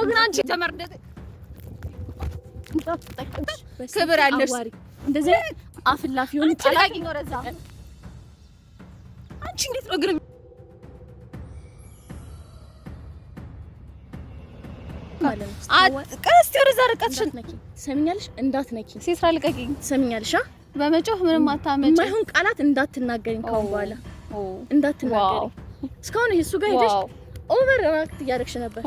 ነው ግን አንቺ ጀመር እንደዚህ ክብር አለሽ። እንደዚህ አፍላፊ ሆነ ቃላት ወረዛ አንቺ እንዴት ነው ግን ቀስቲ ወደዛ ርቀትሽን ትሰሚኛለሽ? እንዳትነኪ ሲስራ ልቀቂኝ። ትሰሚኛለሽ? በመጮህ ምንም አታመጪ። የማይሆን ቃላት እንዳትናገሪኝ ካሁን በኋላ እንዳትናገሪኝ። እስካሁን እሱ ጋር ሄደሽ over react እያደረግሽ ነበር።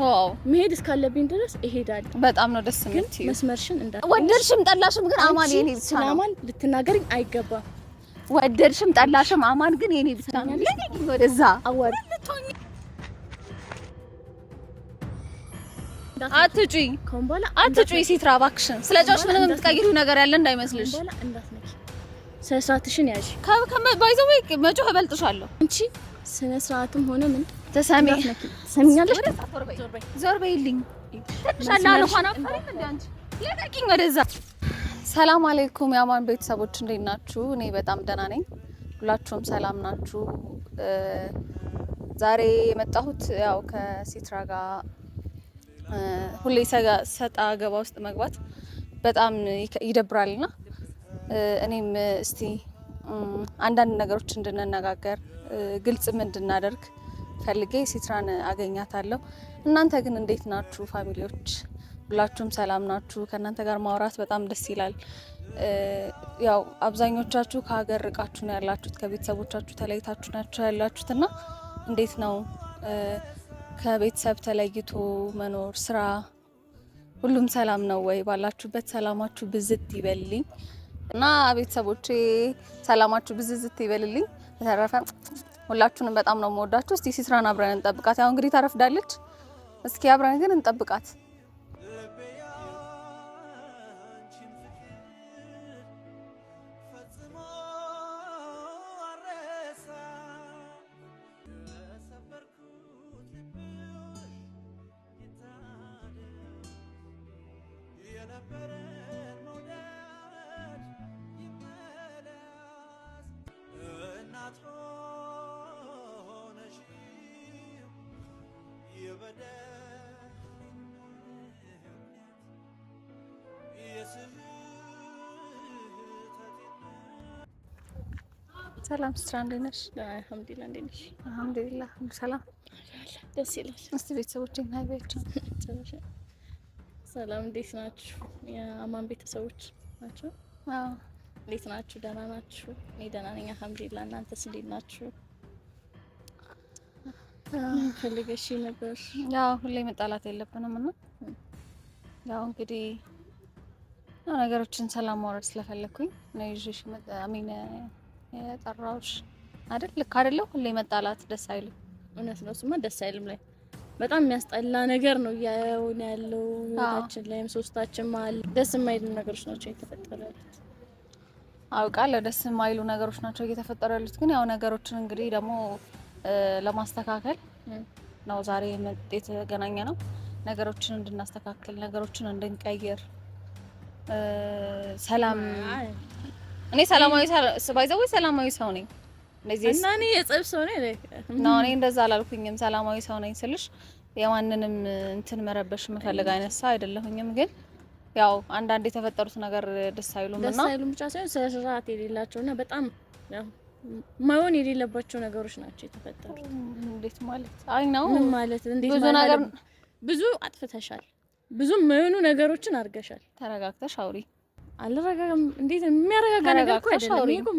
መሄድ እስካለብኝ ድረስ እሄዳለሁ። በጣም ነው ደስ የምትይው። መስመርሽን እንዳ ወደድሽም ጠላሽም ግን አማን የኔ ብቻ ነው። አማን ልትናገሪኝ አይገባም። ወደድሽም ጠላሽም አማን ግን የኔ ብቻ ነው። ልቀቂኝ ወደዛ አዋሪ አትጩይ፣ አትጩይ ሲትራ እባክሽን። ስለ ጮሽ ምንም የምትቀይሪው ነገር ያለ እንዳይመስልሽ። ስነ ስርዓትሽን ያዥ። By the way መጮህ እበልጥሻለሁ። አንቺ ስነ ስርዓትም ሆነ ምን ተሰሚ ትሰሚኛለሽ? ዞር በይልኝ። ትንሽ አለ እንኳን አፈሪም እንደ አንቺ ልቀቂኝ ወደዛ። ሰላም አለይኩም የአማን ቤተሰቦች እንዴት ናችሁ? እኔ በጣም ደህና ነኝ። ሁላችሁም ሰላም ናችሁ? ዛሬ የመጣሁት ያው ከሲትራ ጋር ሁሌ ሰጣ ገባ ውስጥ መግባት በጣም ይደብራልና እኔም እስቲ አንዳንድ ነገሮች እንድንነጋገር ግልጽም እንድናደርግ ፈልጌ ሲትራን አገኛታለሁ። እናንተ ግን እንዴት ናችሁ family ዎች? ሁላችሁም ሰላም ናችሁ? ከእናንተ ጋር ማውራት በጣም ደስ ይላል። ያው አብዛኞቻችሁ ከሀገር ርቃችሁ ነው ያላችሁት፣ ከቤተሰቦቻችሁ ተለይታችሁ ናችሁ ያላችሁት እና እንዴት ነው ከቤተሰብ ተለይቶ መኖር፣ ስራ፣ ሁሉም ሰላም ነው ወይ? ባላችሁበት ሰላማችሁ ብዝት ይበልልኝ እና ቤተሰቦቼ ሰላማችሁ ብዝዝት ይበልልኝ። በተረፈ ሁላችሁንም በጣም ነው የምወዳችሁ። እስቲ ሲትራን አብረን እንጠብቃት። ያው እንግዲህ ታረፍዳለች። እስኪ አብረን ግን እንጠብቃት። ሰላም ሲትራ፣ እንዴት ነሽ? አልሐምዱሊላህ። እንዴት ነሽ? አልሐምዱሊላህ ሁሉ ሰላም፣ ደስ ይላል። እስቲ ቤተሰቦች እና በያቸው። ሰላም፣ እንዴት ናችሁ? የአማን ቤተሰቦች ናቸው። አዎ፣ እንዴት ናችሁ? ደህና ናችሁ? እኔ ደህና ነኝ አልሐምዱሊላህ። እናንተስ እንዴት ናችሁ? ፈልገሽ ነበር? ያው ሁሌ መጣላት የለብንም እና ያው እንግዲህ ነገሮችን ሰላም ማውረድ ስለፈለግኩኝ ነው ይዤሽ አሚን የጠራሁሽ አይደል? ልክ አይደለሁ? ሁሌ መጣላት ደስ አይልም። እውነት ነው። እሱማ ደስ አይልም። ላይ በጣም የሚያስጠላ ነገር ነው እያየውን ያለው ህይወታችን ላይም ሶስታችን መሀል ደስ የማይሉ ነገሮች ናቸው እየተፈጠሩ ያሉት። አውቃለሁ ደስ የማይሉ ነገሮች ናቸው እየተፈጠሩ ያሉት። ግን ያው ነገሮችን እንግዲህ ደግሞ ለማስተካከል ነው ዛሬ የተገናኘ ነው። ነገሮችን እንድናስተካክል፣ ነገሮችን እንድንቀይር ሰላም እኔ ሰላማዊ by the way ሰላማዊ ሰው ነኝ። እንደዚህ እና እኔ የጸብ ሰው ነኝ ነው። እኔ እንደዛ አላልኩኝም። ሰላማዊ ሰው ነኝ ስልሽ የማንንም እንትን መረበሽ የምፈልግ አይነት ሰው አይደለሁኝም። ግን ያው አንዳንድ የተፈጠሩት ነገር ደስ አይሉም እና ደስ አይሉም ብቻ ሳይሆን ስነ ስርዓት የሌላቸውና በጣም ያው መሆን የሌለባቸው ነገሮች ናቸው የተፈጠሩት። እንዴት ማለት አይ ነው ምን ማለት እንዴት ብዙ ነገር ብዙ አጥፍተሻል፣ ብዙ የማይሆኑ ነገሮችን አድርገሻል። ተረጋግተሽ አውሪ። አልረጋጋም። እንዴት የሚያረጋጋ ነገር እኮ አይደለም። ይሄ እኮ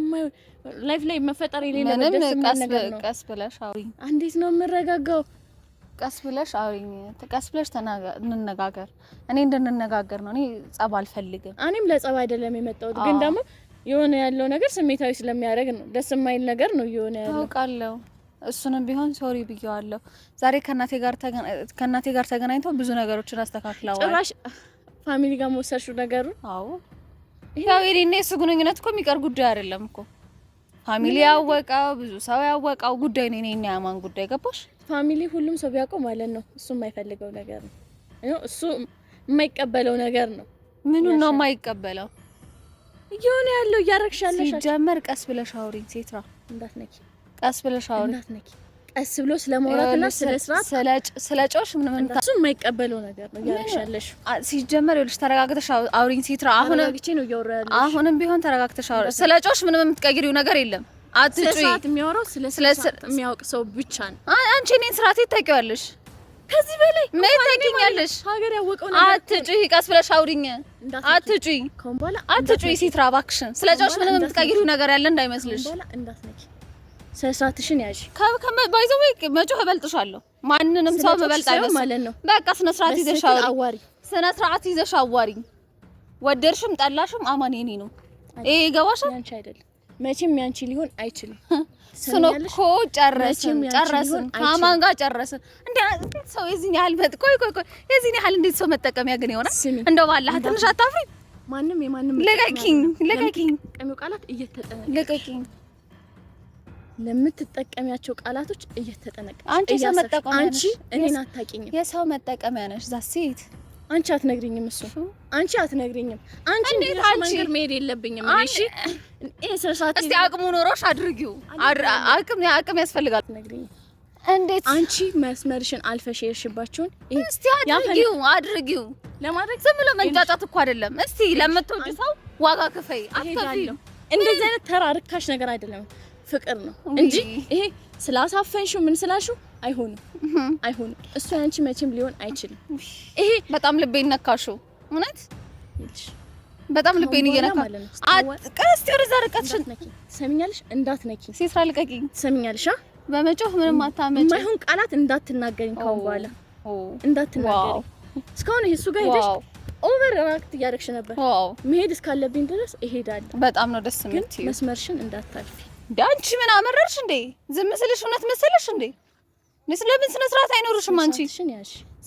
life ላይ መፈጠር የሌለበት ደስ የሚል ነገር ነው። ቀስ ብለሽ አውሪኝ። እንዴት ነው የምረጋጋው? ቀስ ብለሽ አውሪኝ። ቀስ ብለሽ እንነጋገር። እኔ እንድንነጋገር ነው። እኔ ጸብ አልፈልግም። እኔም ለጸብ አይደለም የመጣሁት፣ ግን ደግሞ የሆነ ያለው ነገር ስሜታዊ ስለሚያደርግ ነው። ደስ የማይል ነገር ነው የሆነ ያለው። ታውቃለሁ። እሱንም ቢሆን sorry ብዬዋለሁ። ዛሬ ከእናቴ ጋር ተገናኝተው ብዙ ነገሮችን አስተካክለዋል። ጭራሽ family ጋር መወሰድሽው ነገሩን? አዎ ያው የኔና የእሱ ግንኙነት እኮ የሚቀር ጉዳይ አይደለም እኮ family ያወቀው ብዙ ሰው ያወቀው ጉዳይ ነው። የኔና ያማን ጉዳይ ገባሽ? family ሁሉም ሰው ቢያውቀው ማለት ነው እሱ የማይፈልገው ነገር ነው። እሱ የማይቀበለው ነገር ነው። ምኑ ነው የማይቀበለው? እየሆነ ያለው እያረግሽ ያለሽ ሲጀመር፣ ቀስ ብለሽ አውሪኝ ሴትራ እንዳትነኪ፣ ቀስ ብለሽ አውሪኝ እንዳትነኪ፣ ቀስ ብሎ ስለማውራትና ስለ ስርዓት ስለ ጮሽ ምንም እሱ የማይቀበለው ነገር ነው እያደረግሽ ያለሽው። ሲጀመር ይኸውልሽ ተረጋግተሽ አውሪኝ ሲትራ። አሁን ተረጋግቼ ነው እያወራሁ ያለሁት። አሁንም ቢሆን ተረጋግተሽ አውሪ። ስለ ጮሽ ምንም የምትቀይሪው ነገር የለም። አትጩይ። ስለ ስርዓት የሚያወራው ስለ ስርዓት የሚያውቅ ሰው ብቻ ነው። አንቺ እኔን ስርዓት ታውቂዋለሽ። ከዚህ በላይ ምን ታውቂኛለሽ? ሀገር ያወቀው ነገር። አትጩይ። ቀስ ብለሽ አውሪኝ። አትጩይ። ከአሁን በኋላ አትጩይ ሲትራ እባክሽን። ስለ ጮሽ ምንም የምትቀይሪው ነገር ያለ እንዳይመስልሽ። ከአሁን በኋላ እንዳትነኪ። ስነ ስርዓትሽን ያዥ። By the way መጮህ እበልጥሻለሁ። ማንንም ሰው መበልጥ አይመስልም ማለት ነው። በቃ ስነ ስርዓት ይዘሽ አዋሪ። ስነ ስርዓት ይዘሽ አዋሪኝ። ወደድሽም ጠላሽም አማን የኔ ነው። ይሄ ይገባሻል? ያንቺ አይደለም። መቼም ያንቺ ሊሆን አይችልም። እሱን እኮ ጨረስን ጨረስን፣ ከአማን ጋር ጨረስን። እንዴ እንዴት ሰው የዚህን ያህል ቆይ ቆይ ቆይ፣ የዚህን ያህል እንዴት ሰው መጠቀሚያ ግን ይሆናል? እንደው ባላህ ትንሽ አታፍሪም? ማንም የማንም ልቀቂኝ፣ ልቀቂኝ። ለምትጠቀሚው ቃላት እየተጠነቀቅሽ ልቀቂኝ። ለምትጠቀሚያቸው ቃላቶች እየተጠነቀቅሽ። አንቺ የሰው መጠቀሚያ አንቺ እኔን አታውቂኝም። የሰው መጠቀሚያ ነሽ። That's it። አንቺ አትነግሪኝም። እሱ አንቺ አትነግሪኝም። አንቺ እንዴት አንቺ መንገድ መሄድ የለብኝም። እሺ ይሄ ስነ ስርዓት እስቲ አቅሙ ኖሮሽ አድርጊው። አቅም አቅም ያስፈልጋል። አትነግሪኝም። እንዴት አንቺ መስመርሽን አልፈሽ የሄድሽባቸውን እስቲ አድርጊው አድርጊው። ለማድረግ ዝም ብሎ መንጫጫት እኮ አይደለም። እስቲ ለምትወጪ ሰው ዋጋ ክፈይ። አትከፍይም። እንደዚህ አይነት ተራ ርካሽ ነገር አይደለም፣ ፍቅር ነው እንጂ ይሄ ስላሳፈንሽው ምን ስላልሽው አይሆንም፣ አይሆንም። እሱ ያንቺ መቼም ሊሆን አይችልም። ይሄ በጣም ልቤን ነካሽው። እውነት በጣም ልቤን እየነካ ቀስቲ ወደዛ ርቀትሽን ትሰሚኛለሽ? እንዳትነኪ ሲስራ ልቀቂኝ። ትሰሚኛለሽ? በመጮህ ምንም አታመጪ። የማይሆን ቃላት እንዳትናገሪኝ ካሁን በኋላ እንዳትናገሪኝ። እስካሁን እሱ ጋር ሄደሽ over react እያደረግሽ ነበር። መሄድ እስካለብኝ ድረስ እሄዳለሁ። በጣም ነው ደስ የምትይው። መስመርሽን እንዳታልፊ። እንዴ አንቺ ምን አመረርሽ እንዴ? ዝም ስልሽ እውነት መሰለሽ እንዴ? ለምን ስነ ስርዓት አይኖርሽም አንቺ?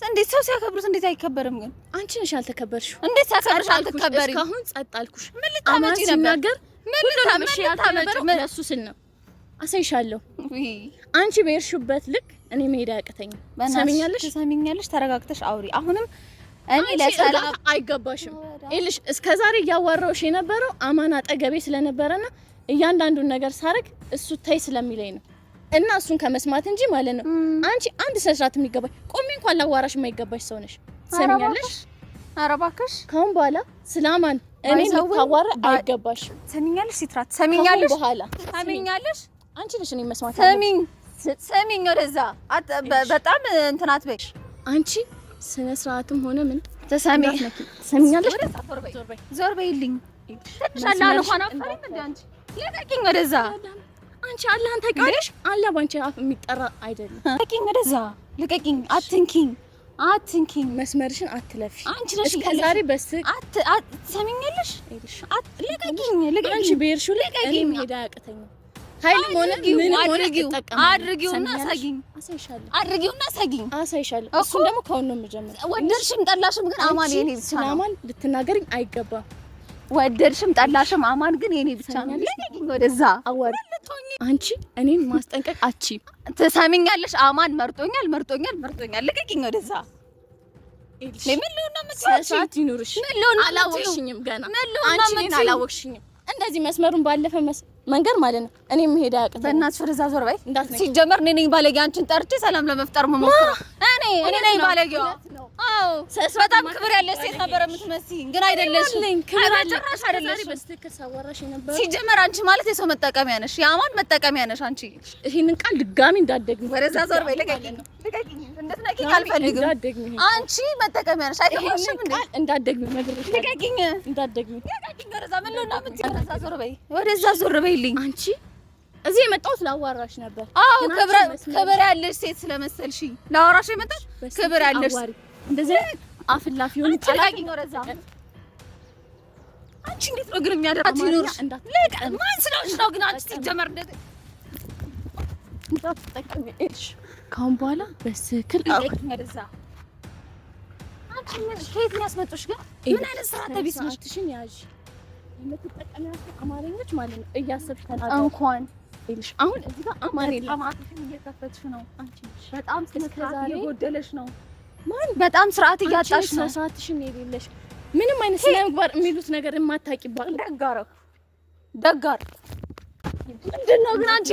እንዴት ሰው ሲያከብሩት እንዴት አይከበርም? ግን አንቺ ነሽ ያልተከበርሽው። እንዴት ሲያከብርሽ አልተከበሪም? እስካሁን ጸጥ አልኩሽ። ምን ልታመጪ ነበር? ምን ልታመጪ ነበር? ለእሱ ስል ነው። አሳይሻለሁ። አንቺ በሄድሽበት ልክ እኔ መሄድ አያቅተኝም። ትሰሚኛለሽ? ትሰሚኛለሽ? ተረጋግተሽ አውሪ። አሁንም እኔ ለሰላም አይገባሽም። ይኸውልሽ እስከዛሬ እያዋራሁሽ የነበረው አማን አጠገቤ ስለነበረና እያንዳንዱን ነገር ሳረግ እሱ ተይ ስለሚለኝ ነው እና እሱን ከመስማት እንጂ ማለት ነው። አንቺ አንድ ስነ ስርዓት የሚገባሽ ቆሜ እንኳን ላዋራሽ የማይገባሽ ሰው ነሽ። ትሰሚኛለሽ? ኧረ እባክሽ ከአሁን በኋላ ስለ አማን እኔ ልታዋራ አይገባሽም። ትሰሚኛለሽ? ሲትራ ትሰሚኛለሽ? በኋላ ትሰሚኛለሽ? አንቺ ነሽ እኔ መስማት ስሚኝ፣ ስሚኝ፣ ወደዛ በጣም እንትን አትበይ። አንቺ ስነ ስርዓትም ሆነ ምን ትሰሚኛለሽ? ዞር በይልኝ። ትንሽ አላህ እንኳን አፈሪም እንደ አንቺ ልቀቂኝ፣ ወደዛ አንቺ አላህን ታውቂዋለሽ። አላህ ባንቺ አፍ የሚጠራ አይደለም። ልቀቂኝ፣ ወደዛ ልቀቂኝ። አትንኪኝ፣ አትንኪኝ። መስመርሽን አትለፊ። አንቺ ነሽ ዛሬ በስ ትሰሚኛለሽ? ልቀቂኝ፣ ልቀቂኝ። አንቺ በሄድሽው ልክ እኔ መሄድ አያቅተኝም። ኃይልም ሆነ ምንም ሆነ አድርጊውና አሳጊኝ፣ አድርጊውና አሳጊኝ፣ አሳይሻለሁ። እሱን ደግሞ ከአሁን ነው የምጀምረው። ወደድሽም ጠላሽም ግን አማን የኔ ብቻ ነው። አማን ልትናገሪኝ አይገባም። ወደድሽም ጠላሽም አማን ግን የኔ ብቻ ነው። ልቀቂኝ፣ ወደዛ አዋሪ አንቺ እኔን ማስጠንቀቅ አትችይም። ትሰሚኛለሽ? አማን መርጦኛል፣ መርጦኛል፣ መርጦኛል። ልቀቂኝ ወደዛ። ምን ልሆን ነው የምትይው? ሰዓት ይኑርሽ። ምን ልሆን ነው? አላወቅሽኝም ገና። አንቺ እኔን አላወቅሽኝም። እንደዚህ መስመሩን ባለፈ መንገድ ማለት ነው። እኔ መሄድ አያቅተኝም። በእናትሽ ወደዛ ዞር በይ። ሲጀመር እኔ ነኝ ባለጌ። አንቺን ጠርቼ ሰላም ለመፍጠር መሞክረው እኔ ነኝ ባለጌዋ። አዎ በጣም ክብር ያለሽ ሴት ነበር የምትመስይኝ፣ ግን አይደለሽም። ጭራሽ አይደለሽም። ሲጀመር አንቺ ማለት የሰው መጠቀሚያ ነሽ፣ የአማን መጠቀሚያ ነሽ አንቺ። ይሄንን ቃል ድጋሚ እንዳትደግሚ። ወደዛ ዞር በይ። ልቀቂኝ፣ ልቀቂኝ። እንድትነቂኝ አልፈልግም። አንቺ መጠቀሚያ ነሽ። አይገባሽም እንዴ? እንዳትደግሚ ነግሬሽ። ልቀቂኝ፣ እንዳትደግሚ። ልቀቂኝ። ወደዛ ምን ልሆን ነው የምትይው? ወደዛ ዞር በይ፣ ወደዛ ዞር በይልኝ። አንቺ እዚህ የመጣሁት ላዋራሽ ነበር። አዎ ክብር ያለሽ ሴት ስለመሰልሽኝ ላዋራሽ የመጣሁት ክብር ያለሽ እንደዚህ አፍላፊ የሆነ ቃል ወደዛ። አንቺ እንዴት ነው ግን የሚያደርጋት ይኑርሽ። ማን ስለሆንሽ ነው ግን አንቺ ሲጀመር እንደዚህ እንዳትጠቀሚ። እሺ ከአሁን በኋላ በስክል ወደዛ። አንቺ ምን ከየት ነው ያስመጡሽ ግን? ምን አይነት ስርዓተ ቢስ ነሽ? ስርዓትሽን ያዥ። የምትጠቀሚያቸው አማርኞች ማለት ነው እያሰብሽ ተናገሪ። እንኳን ይኸውልሽ አሁን እዚህ ጋር አማን የለም። አፍሽን እየከፈትሽ ነው። አንቺ ነሽ በጣም ስነ ስርዓት እየጎደለሽ ነው። ማን በጣም ስርዓት እያጣሽ ነው። ስርዓትሽን የሌለሽ ምንም አይነት ስነ ምግባር የሚሉት ነገር የማታውቂባት ደጋረኩ ደጋር ምንድን ነው ግን አንቺ